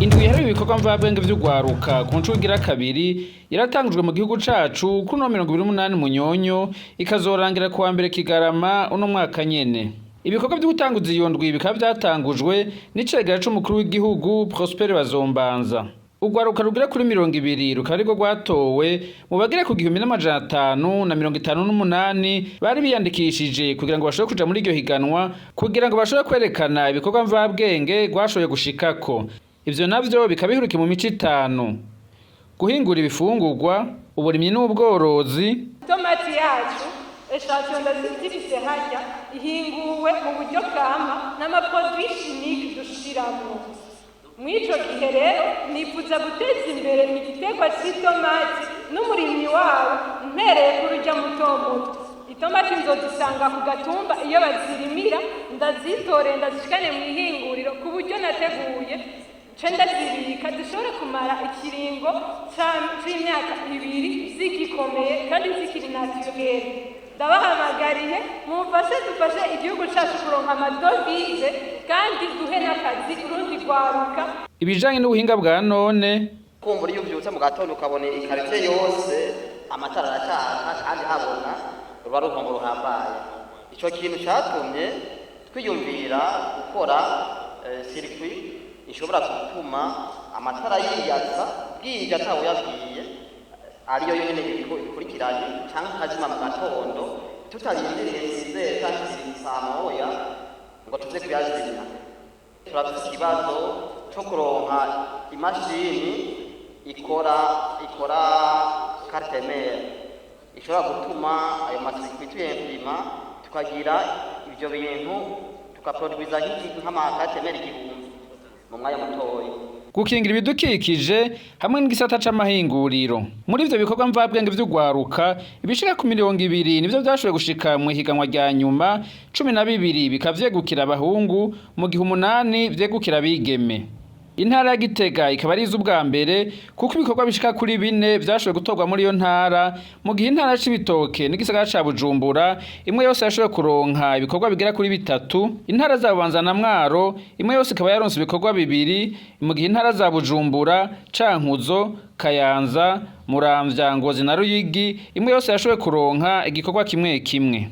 Indwi yahariwe ibikorwa mvabwenge vy'ugwaruka ku ncuro igira kabiri yaratangujwe mu gihugu cacu kuri uno 28 Munyonyo, ikazorangira kuwa 1 Kigarama uno mwaka nyene. Ibikorwa vyo gutanguza iyo ndwi bikaba vyatangujwe n'icegera c'umukuru w'igihugu Prosper Bazombanza. Urwaruka rugera kuri 20 rukaba arirwo rwatowe mu bagera ku 1558 bari biyandikishije kugira ngo bashobore kuja muri iryo higanwa, kugira ngo bashobore kwerekana ibikorwa mvabwenge rwashoboye gushikako. Ivyo navyo bikaba bihurikiye mu mico itanu: guhingura ibifungurwa, uburimyi n'ubworozi. Itomati yacu, échantillon ndazifise harya, ihinguwe mu buryo kama n'ama produits chimiques dushiramwo. Mw'ico gihe rero nifuza guteza imbere igiterwa c'itomati n'umurimyi wawo, mpereye kuri urya muto muto. Itomati nzozisanga ku gatumba iyo bazirimira, ndazitore, ndazishikane mu ihinguriro ku buryo nateguye, nce ndazibika zishobore kumara ikiringo c'imyaka 2 zigikomeye kandi zikiri naturelles. Ndabahamagariye mumfashe, dufashe igihugu cacu kuronka amadovize kandi duhe n'akazi urundi rwaruka. Ibijanye n'ubuhinga bwa none. Kumbura iyo uvyutse mu gatondo ukabona ikaritiye yose amatara aracaka kandi habona, ruba ruhombo ruhambaye. Ico kintu catumye twiyumvira gukora circuit ishobora gutuma amatara yiyatsa bwije atawuyabwiye, ariyo yonyene ikurikiranye, canke akazima mu gatondo tutarindiriye sizere canke saa 1 ngo tuze kuyazimya. Turafise ikibazo co kuronka imashini ikora carte mère ishobora gutuma ayo ma circuits tuyimprima, tukagira ivyo bintu, tukaproduiza nk'ama cartes mères 1000 mu mwanya mutoyi. Gukingira ibidukikije hamwe n'igisata c'amahinguriro. Muri ivyo bikorwa mvabwenge vy'ugwaruka, ibishika ku 20 nivyo vyashoboye gushika mu ihiganwa rya nyuma, 12 bikaba vyegukira abahungu, mu gihe 8 vyegukira abigeme. Intara ya Gitega ikaba ari ubwa mbere, kuko ibikorwa bishika kuri 4 vyashoboye gutorwa muri iyo ntara, mu gihe intara ya Cibitoke n'igisagara ca Bujumbura imwe yose yashoboye kuronka ibikorwa bigera kuri 3. Intara za Bubanza na Mwaro imwe yose ikaba yaronse ibikorwa 2, mu gihe intara za Bujumbura, Cankuzo, Kayanza, Muramvya, Ngozi na Ruyigi imwe yose yashoboye kuronka igikorwa kimwe kimwe.